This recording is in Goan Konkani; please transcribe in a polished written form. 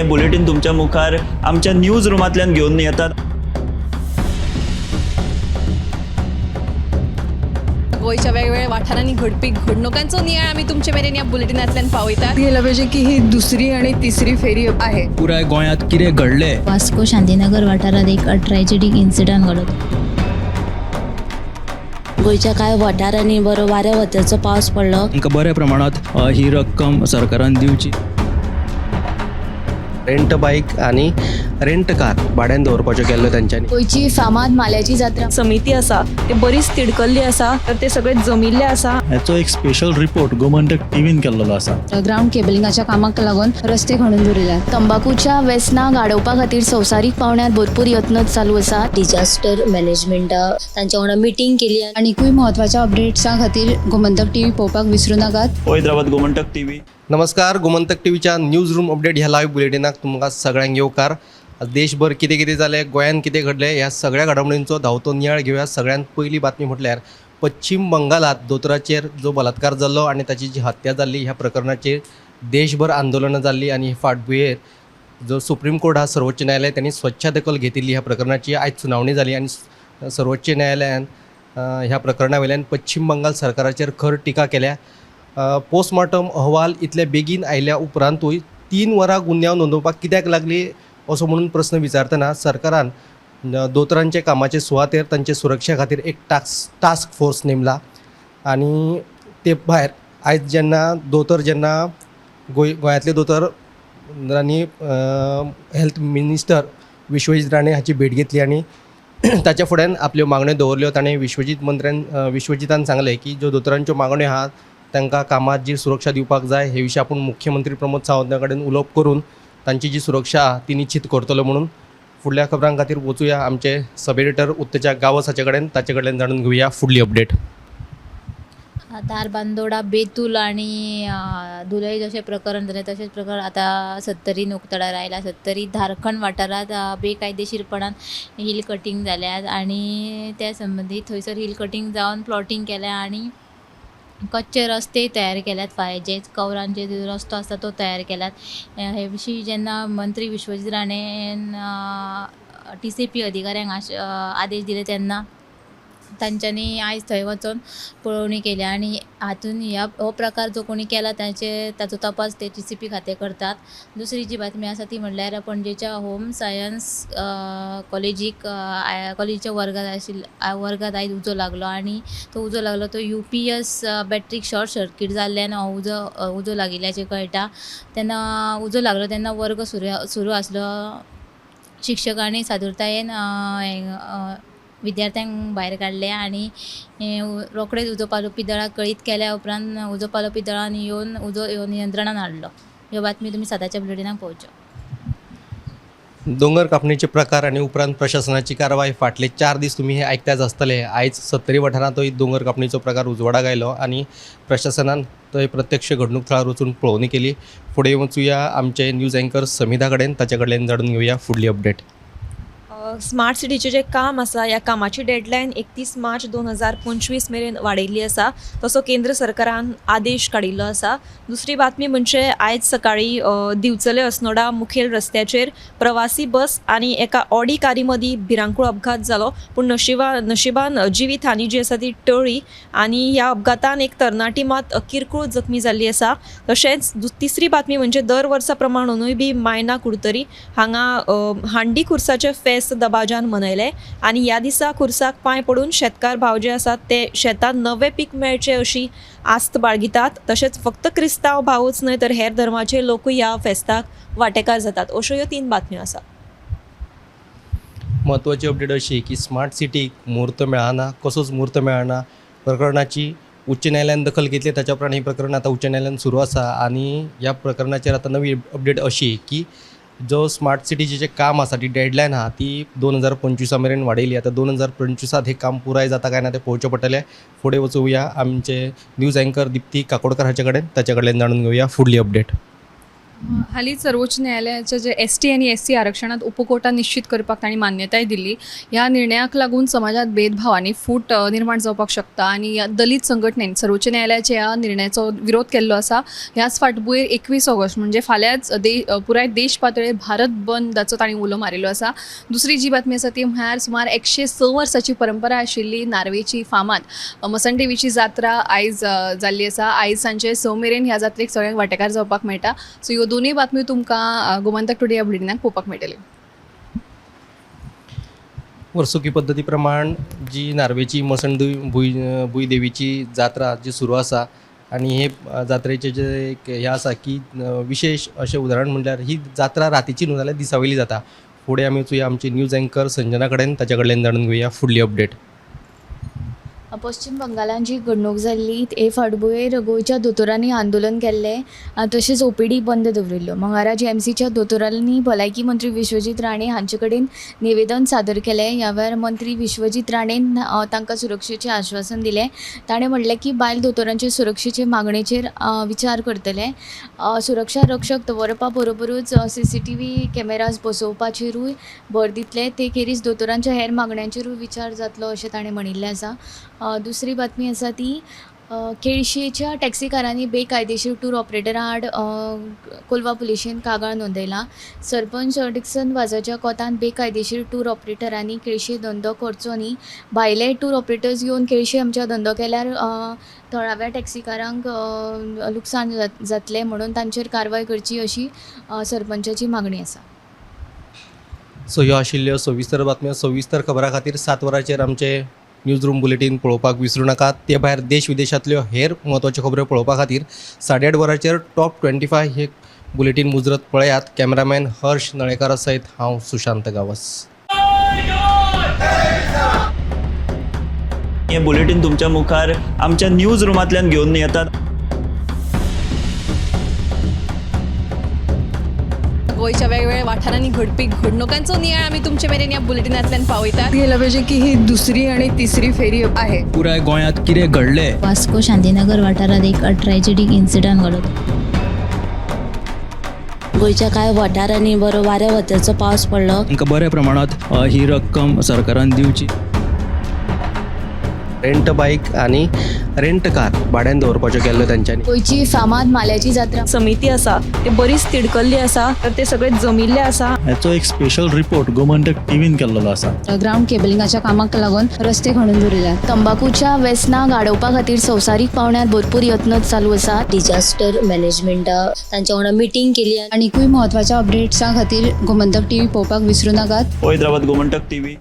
हें बुलेटीन तुमच्या मुखार आमच्या न्यूज रुमांतल्यान घेवन येतात. गोंयच्या वेगवेगळ्या वाठारांनी घडपी घडणुकांचो नियाळ आमी तुमचे मेरेन ह्या बुलेटिनांतल्यान पावयतात. गेलं पाहिजे की ही दुसरी आणि तिसरी फेरी आहे. पुराय गोंयांत कितें घडलें. वास्को शांतीनगर वाठारात एक ट्रॅजेडीक इन्सिडंट घडलो. गोंयच्या कांय वाठारांनी बरो वाऱ्या वताचो पावस पडलो. तांकां बऱ्या प्रमाणांत ही रक्कम सरकारान दिवची. रेंट बायक आनी रेंट कार भाड्यान दवरपाच्यो केल्ल्यो तेंच्यांनी. गोंयची फामाद माल्याची जात्रा. समिती आसा ते बरीच तिडकल्ली आसा, तर ते सगळे जमिल्ले आसा. हाचो एक स्पेशल रिपोर्ट गोमंतक टीव्हीन केल्लो आसा. ग्रावंड केबलिंगाच्या कामाक लागून रस्ते खणून दवरिल्यात. तंबाकूच्या वेसनाक आडोवपा खातीर संवसारीक पावंड्यार भरपूर यत्न चालू आसा. डिजास्टर मॅनेजमेंटा तांच्या वांगडा मिटींग केली. आनिकूय म्हत्वाच्या अपडेट्सां खातीर गोमंतक टीव्ही पळोवपाक विसरूं नाकात. पळयत रावात गोमंतक टीव्ही. नमस्कार, गोमंतक टीव्हीच्या न्यूज रूम अपडेट ह्या लायव्ह बुलेटिनाक तुमकां सगळ्यांक येवकार. आज देशभर कितें कितें जालें, गोंयांत कितें घडलें, ह्या सगळ्या घडामोडींचो धांवतो नियाळ घेवया. सगळ्यांत पयली बातमी म्हटल्यार पश्चीम बंगालात दोतोराचेर जो बलात्कार जाल्लो आनी ताची जी हत्या जाल्ली ह्या प्रकरणाचेर देशभर आंदोलनां जाल्लीं आनी हे फाटभुंयेर जो सुप्रीम कोर्ट हा, सर्वोच्च न्यायालय, त्यांनी स्वच्छ दखल घेतिल्ली. ह्या प्रकरणाची आयज सुनावणी जाली आनी सर्वोच्च न्यायालयान ह्या प्रकरणा वयल्यान पश्चीम बंगाल सरकाराचेर खर टिका केल्या. पोस्टमार्टम अहवाल इतले बेगीन आयल्या उपरांतूय 3 वरां गुन्यांव नोंदोवपाक कित्याक लागली असो म्हणून प्रस्न विचारतना सरकारान दोतोरांचे कामाचे सुवातेर तांचे सुरक्षे खातीर एक टास्क फोर्स नेमला. आनी ते भायर आयज जेन्ना दोतोर जेन्ना गोंयांतले दोतोरांनी हेल्थ मिनिस्टर विश्वजीत राणे हाची भेट घेतली आनी ताच्या फुड्यान आपल्यो मागण्यो दवरल्यो. ताणें विश्वजीत मंत्र्यान विश्वजितान सांगलें की ज्यो दोतोरांच्यो मागण्यो आहात तांकां कामात जी सुरक्षा दिवपाक जाय हे विशीं आपूण मुख्यमंत्री प्रमोद सावंता कडेन उलोवप करून तांची जी सुरक्षा आहा ती निश्चीत करतलो म्हणून. फुडल्या खबरां खातीर वचुया आमचे सब एडिटर उत्तेजा गांवस हाचे कडेन, ताचे कडल्यान जाणून घेवया फुडली अपडेट. धारबांदोडा, बेतूल आणि धुलय जशें प्रकरण जालें तशेंच प्रकरण आतां सत्तरीन उक्तडार आयलां. सत्तरी धारखंड वाठारांत बेकायदेशीरपणान हिल कटींग जाल्यात आनी त्या संबंदी थंयसर हिल कटींग जावन प्लॉटींग केल्या आनी कच्चे रस्ते तयार केल्यात. जे कवरांचे रस्तो आसा तो तयार केल्यात. हे विशीं जेन्ना मंत्री विश्वजीत राणेन TCP अधिकाऱ्यांक आदेश दिले तेन्ना तांच्यांनी आयज थंय वचोन पळोवणी केल्या आनी हातून ह्या हो प्रकार जो कोणी केला ताचो तपास ते TCP खातें करतात. दुसरी जी बातमी आसा ती म्हणल्यार पणजेच्या होम सायन्स कॉलेजीक कॉलेजीच्या वर्गात आयज उजो लागलो आनी तो उजो लागलो तो UPS बॅटरीक शॉर्ट सर्कीट जाल्ल्यान हो उजो लागिल्ल्याचें कळटा. तेन्ना उजो लागलो तेन्ना वर्ग सुरू आसलो. शिक्षकांनी सादुरतायेन विद्यार्थ्यांक भायर काडले आनी रोखडेच उजो पालोवपी दळाक कळीत केल्या उपरांत उजो पालोवपी दळान येवन उजो नियंत्रणान हाडलो. ह्यो बातमी तुमी 7च्या बुलेटिनाक पळोवच्यो. दोंगर कापणीचे प्रकार आनी उपरांत प्रशासनाची कारवाय फाटले 4 दीस तुमी हे आयकताच आसतले. आयज सत्तरी वाठारांतूय दोंगर कापणीचो प्रकार उजवाडाक आयलो आनी प्रशासनान थंय प्रत्यक्ष घडणूक थळार वचून पळोवणी केली. फुडें वचुया आमचे न्यूज एंकर समिधा कडेन, ताचे कडल्यान जाणून घेवया फुडली अपडेट. स्मार्ट सिटीचें जें काम आसा ह्या कामाची डेडलायन 31 मार्च 2025 मेरेन वाडयल्ली आसा, तसो केंद्र सरकारान आदेश काडिल्लो आसा. दुसरी बातमी म्हणजे आयज सकाळी दिवचले अस्नोडा मुखेल रस्त्याचेर प्रवासी बस आनी एका ऑडी कारी मदीं भिरांकूळ अपघात जालो, पूण नशिबान जिवीत हानी जी आसा ती टळ्ळी आनी ह्या अपघातान एक तरणाटी मात किरकोळ जखमी जाल्ली आसा. तशेंच तिसरी बातमी म्हणजे दर वर्सा प्रमाण अंदूय बी मायना कुडतरी हांगा हांडी खुर्साचें फेस्त दबाज्यान मनयलें आनी ह्या दिसा खुर्साक पांय पडून शेतकार भाव जे आसात ते शेतांत नवें पीक मेळचें अशी आस्त बाळगितात. तशेंच फक्त क्रिस्तांव भावूच न्हय तर हेर धर्माचे लोकूय ह्या फेस्ताक वांटेकार जातात. अश्यो ह्यो 3 बातम्यो आसात. म्हत्वाची अपडेट अशी की स्मार्ट सिटीक म्हूर्त मेळना, कसोच म्हूर्त मेळना. प्रकरणाची उच्च न्यायालयान दखल घेतली, ताच्या उपरांत हें प्रकरण आतां उच्च न्यायालयान सुरू आसा आनी ह्या प्रकरणाचेर आतां नवी अपडेट अशी की जो स्मार्ट सिटीचें जें काम आसा ती डेडलायन आहा ती 2025 मेरेन वाडयली. आतां 2025 हें काम पुराय जाता काय ना तें पळोवचें पडटलें. फुडें वचुया आमचे न्यूज एंकर दिप्ती काकोडकर हाचे कडेन, ताचे कडल्यान जाणून घेवया फुडली अपडेट. हालींच सर्वोच्च न्यायालयाचे जे एस टी आनी एस सी आरक्षणांत उपकोटा निश्चित करपाक तांणी मान्यताय दिल्ली. ह्या निर्णयाक लागून समाजात भेदभाव आनी फूट निर्माण जावपाक शकता आनी ह्या दलीत संघटनेन सर्वोच्च न्यायालयाच्या ह्या निर्णयाचो विरोध केल्लो आसा. ह्याच फाटभूंयेर 21 ऑगस्ट म्हणजे फाल्यांच पुराय देश पातळेर भारत बंदाचो तांणी उलो मारिल्लो आसा. दुसरी जी बातमी आसा ती म्हळ्यार सुमार 106 वर्साची परंपरा आशिल्ली नार्वेची फामाद मसणदेवीची जात्रा आयज जाल्ली आसा. आयज सांजे 6 मेरेन ह्या जात्रेक सगळ्यांक वांटेकार जावपाक मेळटा. सो ह्यो दोनूय बातम्यो तुमकां गोमंतक टुडे ह्या बुलेटिनाक पळोवपाक मेळटल्यो. वर्सुकी पद्दती प्रमाण जी नार्वेची मसंड भूंयदेवीची जात्रा जी सुरू आसा आनी हे जात्रेचें जें एक हें आसा की विशेश अशें उदाहरण म्हणल्यार ही जात्रा रातीची न्हू जाल्यार दिसा वयली जाता. फुडें आमी वचुया आमची न्यूज एंकर संजना कडेन, ताच्या कडल्यान जाणून घेवया फुडली अपडेट. पश्चिम बंगालान जी घडणूक जाल्ली हे फाटभुंयेर गोंयच्या दोतोरांनी आंदोलन केल्लें, तशेंच ओपीडी बंद दवरिल्ल्यो. मंगळारा जीएमसीच्या दोतोरांनी भलायकी मंत्री विश्वजीत राणे हांचे कडेन निवेदन सादर केलें. ह्या वेळार मंत्री विश्वजीत राणेन तांकां सुरक्षेचें आश्वासन दिलें. ताणें म्हणलें की बायल दोतोरांचे सुरक्षेचे मागणेचेर विचार करतले. सुरक्षा रक्षक दवरपा बरोबरूच सीसीटीव्ही कॅमेराज बसोवपाचेरूय भर दितले. ते खेरीज दोतोरांच्या हेर मागण्यांचेरूय विचार जातलो अशें ताणें म्हणिल्लें आसा. दुसरी बातमी आसा ती केळशेच्या टॅक्सीकारांनी बेकायदेशीर टूर ऑपरेटरा आड कोलवा पुलिशेन कागाळ नोंदयला. सरपंच डिक्सन वाजाच्या कोतान बेकायदेशीर टूर ऑपरेटरांनी केळशे धंदो करचो न्ही, भायले टूर ऑपरेटर्स येवन केळशे आमच्या धंदो केल्यार थळाव्या टॅक्सीकारांक लुकसाण जातलें म्हणून तांचेर कारवाय करची अशी सरपंचाची मागणी आसा. सो ह्यो आशिल्ल्यो सविस्तर बातम्यो. सविस्तर खबरां खातीर 7 वरांचेर आमचें न्यूज रूम बुलेटीन पळोवपाक विसरूं नाकात. ते भायर देश विदेशांतल्यो हेर म्हत्वाच्यो खबऱ्यो पळोवपा खातीर 8:30 वरांचेर टॉप 25 हे बुलेटीन मुजरत पळयात. कॅमेरामॅन हर्ष नळेकारा सयत हांव सुशांत गांवस. हे बुलेटीन तुमच्या मुखार आमच्या न्यूज रुमांतल्यान घेवन येतात. गोंयच्या वेगवेगळ्या वाठारांनी घडपी घडणुकांचो नियाळ आमी तुमचे मेरेन ह्या बुलेटिनांतल्यान पावयतात. गेलं पाहिजे की ही दुसरी आणि तिसरी फेरी आहे. पुराय गोंयांत कितें घडलें वास्को शांतीनगर वाठारांत एक ट्रॅजेडीक इन्सिडंट घडलो. गोंयच्या कांय वाठारांनी बरो वाऱ्या वताचो पावस पडलो. तांकां बऱ्या प्रमाणांत ही रक्कम सरकारान दिवची. रेंट बायक आनी रेंट कार भाड्यान दवरपाच्यो केल्ल्यो तेंच्यांनी. गोंयची फामाद माल्याची जात्रा समिती आसा ते बरीच तिडकल्ली आसा, तर ते सगळे जमिल्ले आसा. हाचो एक स्पेशल रिपोर्ट गोमंतक टीव्हीन केल्लो आसा. ग्रावंड केबलिंगाच्या कामाक लागून रस्ते खणून दवरिल्यात. तंबाकूच्या वेसनाक आडोवपा खातीर संवसारीक पावंड्यार भरपूर यत्न चालू आसात. डिजास्टर मॅनेजमेंटा तांच्या वांगडा मिटींग केली. आनीकूय म्हत्वाच्या अपडेट्सां खातीर गोमंतक टीव्ही पळोवपाक विसरूं नाकात. पळयत रावात गोमंतक टीव्ही.